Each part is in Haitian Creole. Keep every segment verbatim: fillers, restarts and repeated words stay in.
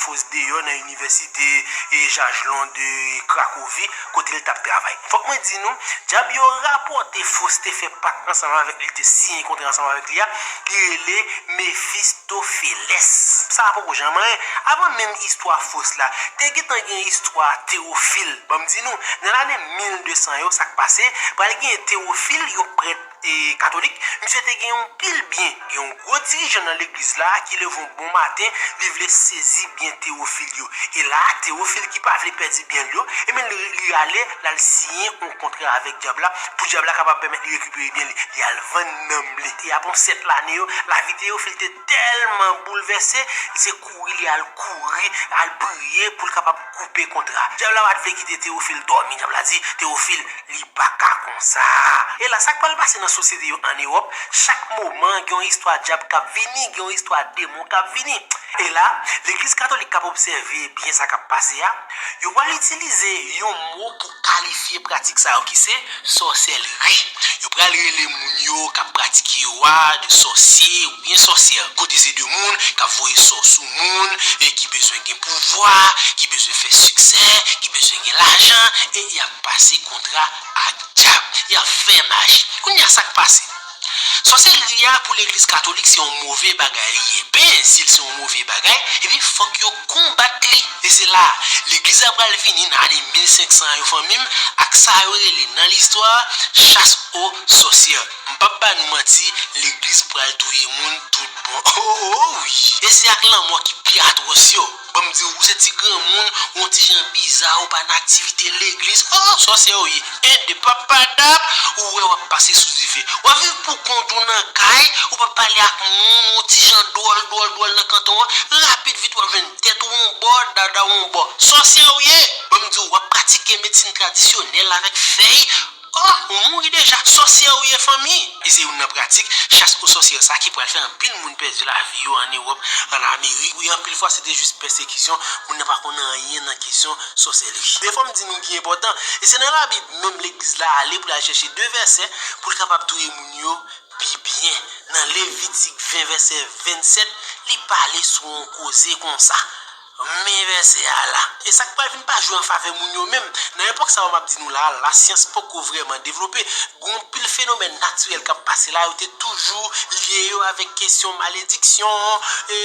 poz deyò nan inivèsite e Jagelonde e Cracovie, kote l t ap travay. Fòk mwen di nou, dyab yo rapòte Faust te fè pak ansanm avèk li, te siyen kontra ansanm avèk li a, li rele Mefistofélès. Sa a poko janm anyen. Avan menm istwa Faust la, te gentan gen istwa Tewofil. Ban m di nou, nan lane mil de san yo, sa k pase, pral gen Tewofil, yon prèt e katolik, misye te gen yon pil byen. Gen yon gwo dirijan nan legliz la ki leve yon bon maten, li vle sezi byen Tewofil yo. E la, Tewofil ki pa vle pèdi byen l yo, ebyen li, li rale, l al siyen yon kontra avèk dyab la, pou dyab la kapab pèmèt li rekipere byen li. Li al vann nanm li. E apre yon sèt lane yo, lavi Tewofil te tèlman boulvèse, se kouri li al kouri, al priye pou l kapab koupe kontra. Dyab la pa t vle kite Tewofil dòmi. Dyab la di, Tewofil, li pa ka konsa. E la, sa k pral pase nan sosyete yo ann Ewòp, chak moman, gen yon istwa dyab k ap vini, gen yon istwa demon k ap vini. E la, legliz katolik k ap obsève byen sa k ap pase a, yo pral itilize yon mo pou kalifye pratik sa yo ki se sòsèlri. Yo pral rele moun yo k ap pratike yo a de sòsye oubyen sòsyè. Kote se de moun k ap voye sò sou moun e ki bezwen gen pouvwa, ki bezwen fè siksè, ki bezwen gen lajan, e y ap pase kontra ak dyab, y ap fè maji. Kounye a, sa k pase? Sòsèlri a pou legliz katolik se yon move bagay li ye. Ben, si l se yon move bagay, ebyen, fòk yo konbat li. E se la, legliz la pral vini nan ane mil senk san yo, fanmi m, ak sa yo rele nan listwa chas o sòsyè. M p ap ba nou manti, legliz pral touye moun tout bon. Oh, oh, oh, wi. E se ak lanmò ki pi atwòs yo. Ban m di w, ou se ti granmoun, ou yon ti jan biza, ou pa nan aktivite legliz. Oh, sòsyè w ye. Ende papadap, ou wè w ap pase sou dife. W ap viv pou kont ou nan kay, ou p ap pale ak moun, ou yon ti jan dwòl, dwòl, dwòl nan kanton an. Rapid vit, w ap jwenn tèt ou yon bò, dada w yon bò. Sòsyè w ye. Ban m di w, w ap pratike medsin tradisyonèl avèk fèy. Oh, ou mouri deja, sòsyè ou ye, fanmi. E se youn nan pratik chas o sòsyè sa ki pral fè anpil moun pèdi lavi yo ann Ewòp, ann Amerik. Wi, anpil fwa, se te jis pèsekisyon, moun nan pa konn anyen nan kesyon sòsèlri. Men fò m di nou ki enpòtan, e se nan Labib menm legliz la ale pou l al chèche de vèsè pou l kapab touye moun yo pi byen. Nan Levitik ven vèsè vennsèt, li pale sou yon koze konsa. Men vèsè a la. E sa k pral vin pa jwe an favè moun yo menm. Nan epòk sa yo m ap di nou la, lasyans poko vrèman devlope. Gon pil fenomèn natirèl k ap pase la, yo te toujou lye yo avèk kesyon malediksyon. E,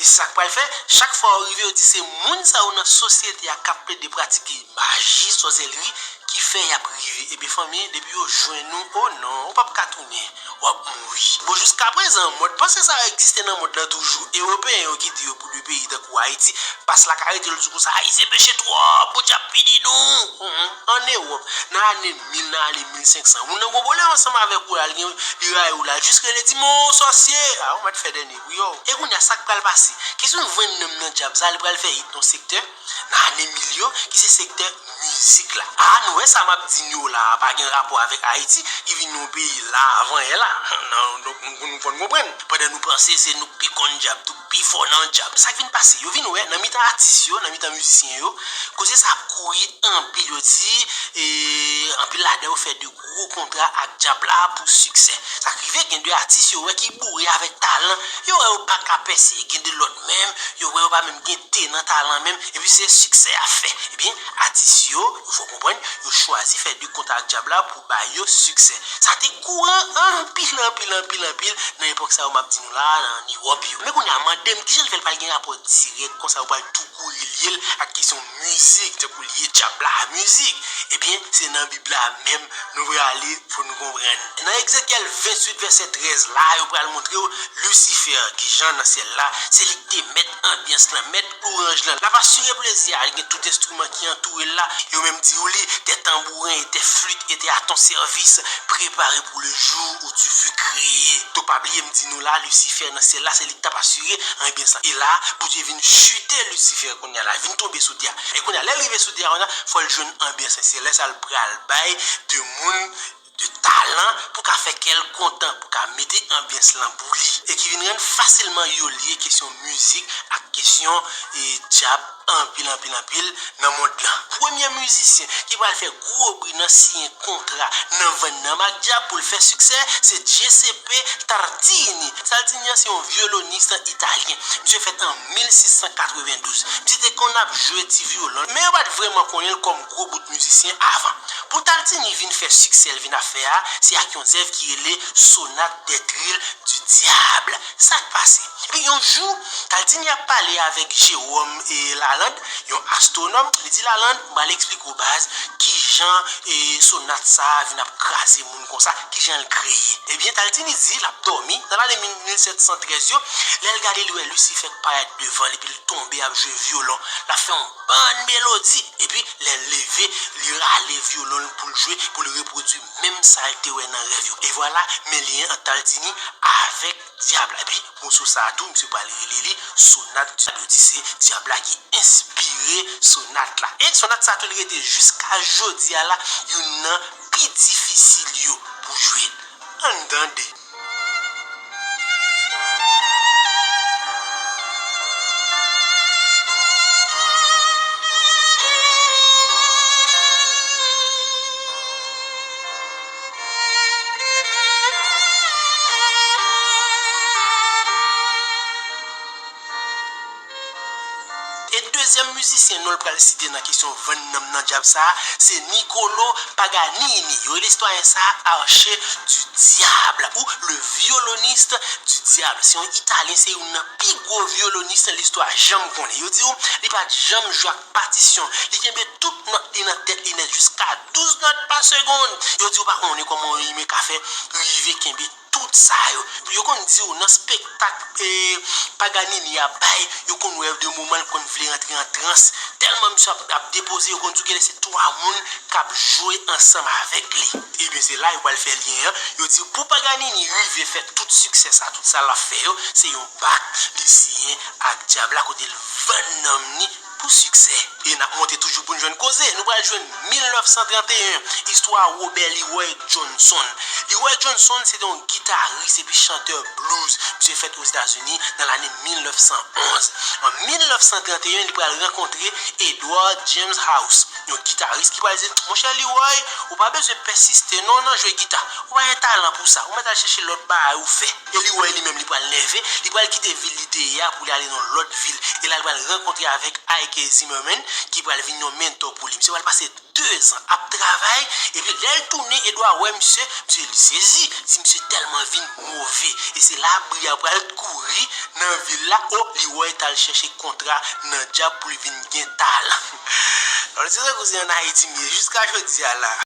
e sa k pral fè, chak fwa yo rive, yo di se moun sa yo nan sosyete a k ap plede pratike maji, sòsèlri, ki fè y ap rive. Ebyen, fanmi, depi yo jwenn ou, o non, ou p ap ka tounen. W ap mouri. Bon, jiskaprezan, mòd panse sa a egziste nan mond lan toujou. Ewopeyen yo kite yo pou de peyi tankou Ayiti. Pas la ka rete l di konsa, Ayisyen peche twòp, Bondye ap pini nou. Humm, ann Ewòp, nan ane mil, nan ane mil senk san, moun nan gon pwoblèm ansanm avèk ou la, li, li rayi w la, jis rele di, "Mon sòsye!" A, ou mèt fè dènye bri, o. E kounye a, sa k pral pase? Kesyon vann nanm nan dyab sa, li pral fè it nan sektè nan ane mil yo, ki se sektè mizik la. A, nou wè sa m ap di nou yo la a, pa gen rapò avèk Ayiti, ki vin yon peyi la, avan yè la. Non, donk, nou, nou fò n konprann. Pandan nou panse se nou k pi konn dyab, nou k pi fò nan dyab. Sa k vin pase? Yo vin wè, nan mitan atis yo, nan mitan mizisyen yo, koze sa ap kouri anpil, yo di, e, anpil ladan yo fè de gwo kontra ak dyab la pou siksè. Sa k rive, gen de atis yo wè ki boure avèk talan, yo wè yo pa ka pèse, gen de lòt menm, yo wè yo pa menm gen te nan talan menm, epi se siksè y ap fè. Ebyen, atis yo, yo fò konprann, yo chwazi fè de kontra ak dyab la pou ba yo siksè. Sa te kouran anpil, anpil, anpil, anpil nan epòk sa yo m ap di nou la, nan Ewòp yo. Men kounye a, mande m kijan l fè l pral gen rapò dirèk konsa yo pral tou kouri lye l ak kesyon mizik, tankou lye dyab la a mizik. Ebyen, se nan Bib la menm nou prale pou nou konprann. Nan Ezekyèl venntuit vèsè trèz la, yo pral montre w Lisifè ki jan nan syèl la, se li k te mèt anbyans lan, mèt lwanj lan. L ap asire plezi a, li gen tout enstriman ki antoure l la, yo menm di w li, des tambourins et des flûtes étaient à ton service, préparés pour le jour où tu fus créé. Donk pa bliye m di nou la, Lisifè nan syèl la, se li k t ap asire anbyans lan. E la, Bondye vin chite Lisifè kounye a la, vin tonbe sou tè a. E kounye a, lè l rive sou tè a kounye a, fò l jwenn anbyans lan. Se lè sa l pral bay de moun de talan pou ka fè kè l kontan, pou ka mete anbyans lan pou li. E ki vin rann fasilman yo lye kesyon mizik ak kesyon, e, dyab Anpil, anpil, anpil nan mond lan. Premye mizisyen ki pral fè gwo bri nan siyen kontra nan vann nanm ak dyab pou l fè siksè, se Giuseppe Tartini. Tartini an se yon vyolonis italyen. Misye fèt an mil sis san katrevendouz. Misye te konn ap jwe ti vyolon, men yo pa t vrèman konnen l kòm gwo bout mizisyen avan. Pou Tartini vin fè siksè l vin ap fè a, se ak yon zèv ki rele Sonate des Trilles du Diable. Sa k pase? Epi yon jou, Tartini ap pale avèk Jérôme e Lalande, yon astwonòm. Li di Lalande, "M pral eksplike w baz kijan e sonat sa a vin ap kraze moun konsa, kijan l kreye." Ebyen, Tartini di l ap dòmi nan lane mil, mil sèt san trèz yo, lè l gade, li wè Lisifè k parèt devan l epi l tonbe ap jwe vyolon. L ap fè yon bann melodi, epi lè l leve, li rale vyolon l pou l jwe, pou l repwodui menm sa l te wè nan rèv yo. E vwala, men lyen ant Tartini avèk dyab la. Epi, moso sa a tou, misye pral rele li Sonat Dyab. Yo di se dyab la ki enspire sonat la. E sonat sa a tou, li rete jiska jodi a la, youn nan pi difisil yo pou jwe. Ann tande. E dezyèm mizisyen nou l pral site nan kesyon vann nanm nan dyab sa a, se Niccolo Paganini. Yo rele sitwayen sa a Archer du Diable ou le violoniste du diable. Se yon Italyen, se youn nan pi gwo vyolonis listwa janm konnen. Yo di w, li pa t janm jwe ak patisyon. Li kenbe tout nòt li nan tèt li nèt jiska douz nòt pa segonn. Yo di w pa konnen kòman yon imen ka fè rive kenbe tout sa yo. Yo konn di w nan spektak e, Paganini ap bay, yo konn wè de moman l konn vle rantre an trans. Tèlman misye ap, ap depoze, yo konn di w genlè se twa moun k ap jwe ansanm avèk li. Ebyen, se la yo pral fè lyen an. Yo di w pou Paganini rive fè tout siksè sa, tout sa l ap fè yo, se yon pak li siyen ak dyab la kote l vann nanm ni pou siksè. E n ap monte toujou pou n jwenn koze. Nou pral jwenn mil nèf san trannteyen, istwa Robert Leroy Johnson. Leroy Johnson se te yon gitaris epi chantè blues. Misye fèt Ozetazini nan lane mil nèf san onz. An mil nèf san trannteyen, li pral rankontre Edward James House, yon gitaris ki pral di l, "Monchè Leroy, ou pa bezwen pèsiste non nan jwe gita. Ou pa gen talan pou sa. Ou mèt al chèche lòt bagay ou fè." E Leroy li menm, li pral nève, li pral kite vil li te ye a pou li ale nan lòt vil. E la, li pral rankontre avèk Ike Zimmerman, ki pral vin yon mentò pou li. Misye pral pase dezan ap travay, epi lè l tounen, Edward wè misye, misye li sezi, di misye tèlman vin move. E se la bri a pral kouri nan vil la, o, Leroy t al chèche kontra nan dyab pou l vin gen talan. Lòt se tankou se ann Ayiti m ye jiska jodi a la.